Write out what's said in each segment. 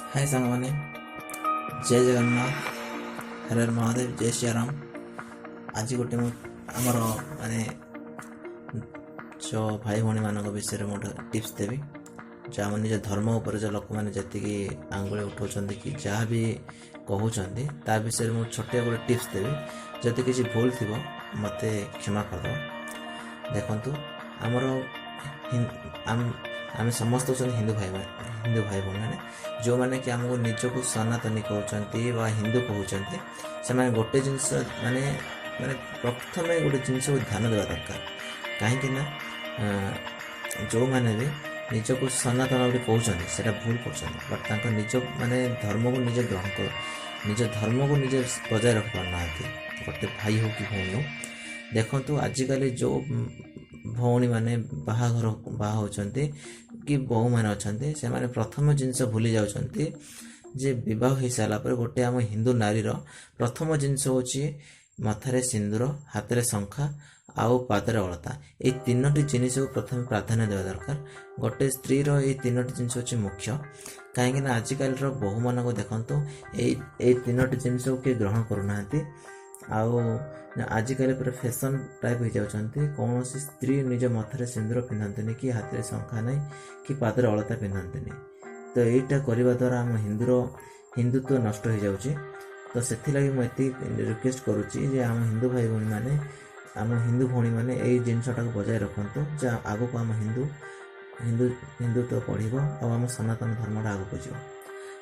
ହାଏ ସାଙ୍ଗମାନେ, ଜୟ ଜଗନ୍ନାଥ, ହର ହର ମହାଦେବ, ଜୟ ଶ୍ରୀରାମ। ଆଜି ଗୋଟେ ମୁଁ ଆମର ମାନେ ଯେଉଁ ଭାଇ ଭଉଣୀମାନଙ୍କ ବିଷୟରେ ମୁଁ ଗୋଟେ ଟିପ୍ସ ଦେବି, ଯେଉଁ ଆମ ନିଜ ଧର୍ମ ଉପରେ ଯେଉଁ ଲୋକମାନେ ଯେତିକି ଆଙ୍ଗୁଳି ଉଠାଉଛନ୍ତି କି ଯାହା ବି କହୁଛନ୍ତି, ତା ବିଷୟରେ ମୁଁ ଛୋଟିଆ ଗୋଟେ ଟିପ୍ସ ଦେବି। ଯଦି କିଛି ଭୁଲ ଥିବ, ମୋତେ କ୍ଷମା କରିଦେବ। ଦେଖନ୍ତୁ, ଆମର ଆମେ ସମସ୍ତେ ହେଉଛନ୍ତି ହିନ୍ଦୁ ଭାଇ, ହିନ୍ଦୁ ଭାଇ ଭଉଣୀମାନେ। ଯେଉଁମାନେ କି ଆମକୁ ନିଜକୁ ସନାତନୀ କହୁଛନ୍ତି ବା ହିନ୍ଦୁ କହୁଛନ୍ତି, ସେମାନେ ଗୋଟେ ଜିନିଷ ମାନେ ମାନେ ପ୍ରଥମେ ଗୋଟେ ଜିନିଷକୁ ଧ୍ୟାନ ଦେବା ଦରକାର। କାହିଁକି ନା ଯେଉଁମାନେ ବି ନିଜକୁ ସନାତନ ବୋଲି କହୁଛନ୍ତି, ସେଇଟା ଭୁଲ କରୁଛନ୍ତି। ବଟ୍ ତାଙ୍କ ନିଜ ମାନେ ଧର୍ମକୁ ନିଜେ ଗ୍ରହଣ କର, ନିଜ ଧର୍ମକୁ ନିଜେ ବଜାୟ ରଖିପାରୁନାହାନ୍ତି, ଗୋଟେ ଭାଇ ହଉ କି ଭଉଣୀ ହଉ। ଦେଖନ୍ତୁ, ଆଜିକାଲି ଯେଉଁ ଭଉଣୀମାନେ ବାହାଘର ବାହା ହେଉଛନ୍ତି କି ବୋହୂମାନେ ଅଛନ୍ତି, ସେମାନେ ପ୍ରଥମ ଜିନିଷ ଭୁଲି ଯାଉଛନ୍ତି ଯେ ବିବାହ ହେଇସାରିଲା ପରେ ଗୋଟେ ଆମ ହିନ୍ଦୁ ନାରୀର ପ୍ରଥମ ଜିନିଷ ହେଉଛି ମଥାରେ ସିନ୍ଦୁର, ହାତରେ ଶଙ୍ଖା ଆଉ ପାଦରେ ଅଳତା। ଏଇ ତିନୋଟି ଜିନିଷକୁ ପ୍ରଥମେ ପ୍ରାଧାନ୍ୟ ଦେବା ଦରକାର। ଗୋଟେ ସ୍ତ୍ରୀର ଏଇ ତିନୋଟି ଜିନିଷ ହେଉଛି ମୁଖ୍ୟ। କାହିଁକିନା ଆଜିକାଲିର ବୋହୂମାନଙ୍କୁ ଦେଖନ୍ତୁ, ଏଇ ଏଇ ତିନୋଟି ଜିନିଷକୁ କିଏ ଗ୍ରହଣ କରୁନାହାନ୍ତି। ଆଉ ଆଜିକାଲି ପୁରା ଫ୍ୟାସନ୍ ଟାଇପ୍ ହେଇଯାଉଛନ୍ତି। କୌଣସି ସ୍ତ୍ରୀ ନିଜ ମଥାରେ ସିନ୍ଦୁର ପିନ୍ଧନ୍ତିନି କି ହାତରେ ଶଙ୍ଖା ନାହିଁ କି ପାଦରେ ଅଳତା ପିନ୍ଧନ୍ତିନି। ତ ଏଇଟା କରିବା ଦ୍ୱାରା ଆମ ହିନ୍ଦୁର ହିନ୍ଦୁତ୍ୱ ନଷ୍ଟ ହେଇଯାଉଛି। ତ ସେଥିଲାଗି ମୁଁ ଏତିକି ରିକ୍ୱେଷ୍ଟ କରୁଛି ଯେ ଆମ ହିନ୍ଦୁ ଭାଇ ଭଉଣୀମାନେ, ଆମ ହିନ୍ଦୁ ଭଉଣୀମାନେ ଏଇ ଜିନିଷଟାକୁ ବଜାୟ ରଖନ୍ତୁ, ଯେ ଆଗକୁ ଆମ ହିନ୍ଦୁ ହିନ୍ଦୁ ହିନ୍ଦୁତ୍ୱ ବଢ଼ିବ ଆଉ ଆମ ସନାତନ ଧର୍ମଟା ଆଗକୁ ଯିବ।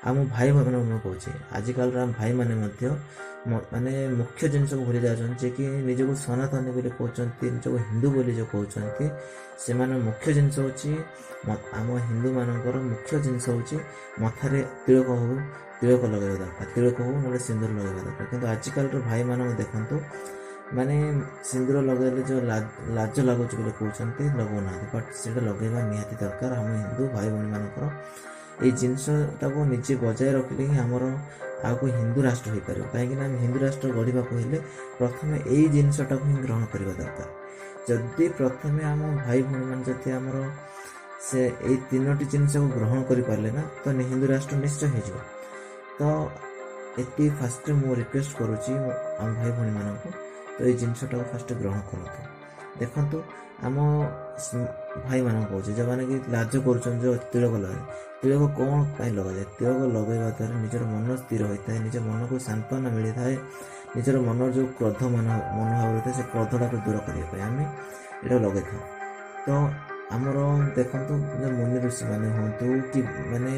ଆଉ ମୋ ଭାଇମାନଙ୍କୁ ମୁଁ କହୁଛି, ଆଜିକାଲିର ଆମ ଭାଇମାନେ ମଧ୍ୟ ମାନେ ମୁଖ୍ୟ ଜିନିଷକୁ ଭୁଲି ଯାଉଛନ୍ତି। ଯେ କି ନିଜକୁ ସନାତନୀ ବୋଲି କହୁଛନ୍ତି, ନିଜକୁ ହିନ୍ଦୁ ବୋଲି ଯେଉଁ କହୁଛନ୍ତି, ସେମାନେ ମୁଖ୍ୟ ଜିନିଷ ହେଉଛି, ଆମ ହିନ୍ଦୁମାନଙ୍କର ମୁଖ୍ୟ ଜିନିଷ ହେଉଛି ମଥାରେ ତିଳକ ହଉ, ତିଳକ ଲଗାଇବା ଦରକାର, ତିଳକ ହଉ ନହେଲେ ସିନ୍ଦୁର ଲଗାଇବା ଦରକାର। କିନ୍ତୁ ଆଜିକାଲିର ଭାଇମାନଙ୍କୁ ଦେଖନ୍ତୁ, ମାନେ ସିନ୍ଦୁର ଲଗାଇଲେ ଯେଉଁ ଲାଜ ଲାଗୁଛି ବୋଲି କହୁଛନ୍ତି, ଲଗାଉନାହାନ୍ତି। ବଟ୍ ସେଇଟା ଲଗାଇବା ନିହାତି ଦରକାର। ଆମ ହିନ୍ଦୁ ଭାଇ ଭଉଣୀମାନଙ୍କର ଏଇ ଜିନିଷଟାକୁ ନିଜେ ବଜାୟ ରଖିଲେ ହିଁ ଆମର ଆଗକୁ ହିନ୍ଦୁ ରାଷ୍ଟ୍ର ହେଇପାରିବ। କାହିଁକିନା ଆମେ ହିନ୍ଦୁ ରାଷ୍ଟ୍ର ଗଢ଼ିବାକୁ ହେଲେ ପ୍ରଥମେ ଏଇ ଜିନିଷଟାକୁ ହିଁ ଗ୍ରହଣ କରିବା ଦରକାର। ଯଦି ପ୍ରଥମେ ଆମ ଭାଇ ଭଉଣୀମାନେ ଯଦି ଆମର ସେ ଏଇ ତିନୋଟି ଜିନିଷକୁ ଗ୍ରହଣ କରିପାରିଲେ ନା, ତ ହିନ୍ଦୁ ରାଷ୍ଟ୍ର ନିଶ୍ଚୟ ହେଇଯିବ। ତ ଏତିକି ଫାଷ୍ଟ ମୁଁ ରିକ୍ୱେଷ୍ଟ କରୁଛି ଆମ ଭାଇ ଭଉଣୀମାନଙ୍କୁ, ତ ଏଇ ଜିନିଷଟାକୁ ଫାଷ୍ଟ ଗ୍ରହଣ କରନ୍ତୁ। ଦେଖନ୍ତୁ, ଆମ ଭାଇମାନଙ୍କୁ କହୁଛି, ଯେଉଁମାନେ କି ଲାଜ କରୁଛନ୍ତି ଯେଉଁ ତିଳକ ଲଗାଏ। ତିଳକ କ'ଣ ପାଇଁ ଲଗାଯାଏ? ତିଳକ ଲଗାଇବା ଦ୍ୱାରା ନିଜର ମନ ସ୍ଥିର ହୋଇଥାଏ, ନିଜ ମନକୁ ସାନ୍ତ୍ୱନା ମିଳିଥାଏ। ନିଜର ମନର ଯେଉଁ କ୍ରୋଧ ମନୋଭାବ ରହିଥାଏ, ସେ କ୍ରୋଧଟାକୁ ଦୂର କରିବା ପାଇଁ ଆମେ ଏଇଟା ଲଗାଇଥାଉ। ତ ଆମର ଦେଖନ୍ତୁ, ଯେଉଁ ମୁନି ଋଷିମାନେ ହୁଅନ୍ତୁ କି ମାନେ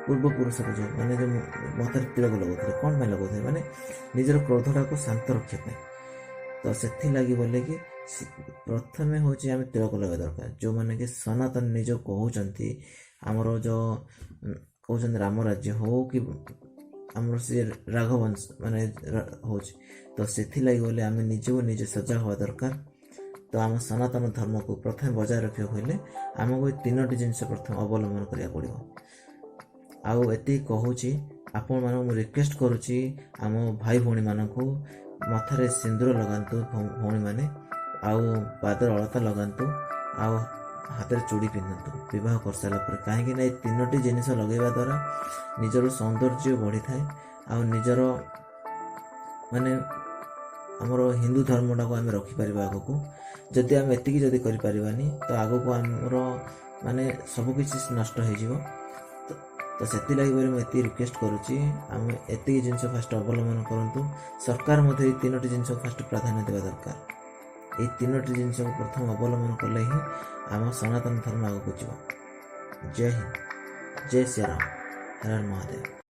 ପୂର୍ବପୁରୁଷର ଯେଉଁ ମାନେ ଯେଉଁ ମଥାରେ ତିଳକ ଲଗାଉଥିଲେ, କ'ଣ ପାଇଁ ଲଗାଉଥିଲେ? ମାନେ ନିଜର କ୍ରୋଧଟାକୁ ଶାନ୍ତ ରଖିବା ପାଇଁ। ତ ସେଥିଲାଗି ବୋଲିକି ପ୍ରଥମେ ହେଉଛି ଆମେ ତିଳକ ଲଗାଇବା ଦରକାର। ଯେଉଁମାନେ କି ସନାତନ ନିଜ କହୁଛନ୍ତି, ଆମର ଯେଉଁ କହୁଛନ୍ତି ରାମ ରାଜ୍ୟ ହଉ କି ଆମର ସେ ରାଘବଂଶ ମାନେ ହେଉଛି, ତ ସେଥିଲାଗି ବୋଲେ ଆମେ ନିଜକୁ ନିଜେ ସଜାଗ ହେବା ଦରକାର। ତ ଆମ ସନାତନ ଧର୍ମକୁ ପ୍ରଥମେ ବଜାୟ ରଖିବାକୁ ହେଲେ ଆମକୁ ଏ ତିନୋଟି ଜିନିଷ ପ୍ରଥମେ ଅବଲମ୍ବନ କରିବାକୁ ପଡ଼ିବ। ଆଉ ଏତିକି କହୁଛି ଆପଣମାନଙ୍କୁ, ମୁଁ ରିକ୍ୱେଷ୍ଟ କରୁଛି ଆମ ଭାଇ ଭଉଣୀମାନଙ୍କୁ, ମଥାରେ ସିନ୍ଦୁର ଲଗାନ୍ତୁ ଭଉଣୀମାନେ, ଆଉ ପାଦରେ ଅଳତା ଲଗାନ୍ତୁ, ଆଉ ହାତରେ ଚୁଡ଼ି ପିନ୍ଧନ୍ତୁ ବିବାହ କରିସାରିଲା ପରେ। କାହିଁକି ନା ଏଇ ତିନୋଟି ଜିନିଷ ଲଗାଇବା ଦ୍ୱାରା ନିଜର ସୌନ୍ଦର୍ଯ୍ୟ ବଢ଼ିଥାଏ ଆଉ ନିଜର ମାନେ ଆମର ହିନ୍ଦୁ ଧର୍ମଟାକୁ ଆମେ ରଖିପାରିବା ଆଗକୁ। ଯଦି ଆମେ ଏତିକି ଯଦି କରିପାରିବାନି, ତ ଆଗକୁ ଆମର ମାନେ ସବୁକିଛି ନଷ୍ଟ ହେଇଯିବ। ତ ସେଥିଲାଗି ବୋଲି ମୁଁ ଏତିକି ରିକ୍ୱେଷ୍ଟ କରୁଛି, ଆମେ ଏତିକି ଜିନିଷ ଫାଷ୍ଟ ଅବଲମ୍ବନ କରନ୍ତୁ। ସରକାର ମଧ୍ୟ ଏଇ ତିନୋଟି ଜିନିଷକୁ ଫାଷ୍ଟ ପ୍ରାଧାନ୍ୟ ଦେବା ଦରକାର। ଏଇ ତିନୋଟି ଜିନିଷକୁ ପ୍ରଥମେ ଅବଲମ୍ବନ କଲେ ହିଁ ଆମ ସନାତନ ଧର୍ମ ଆଗକୁ ଯିବ। ଜୟ ହିନ୍ଦ, ଜୟ ଶ୍ରୀରାମ, ହର ହର ମହାଦେବ।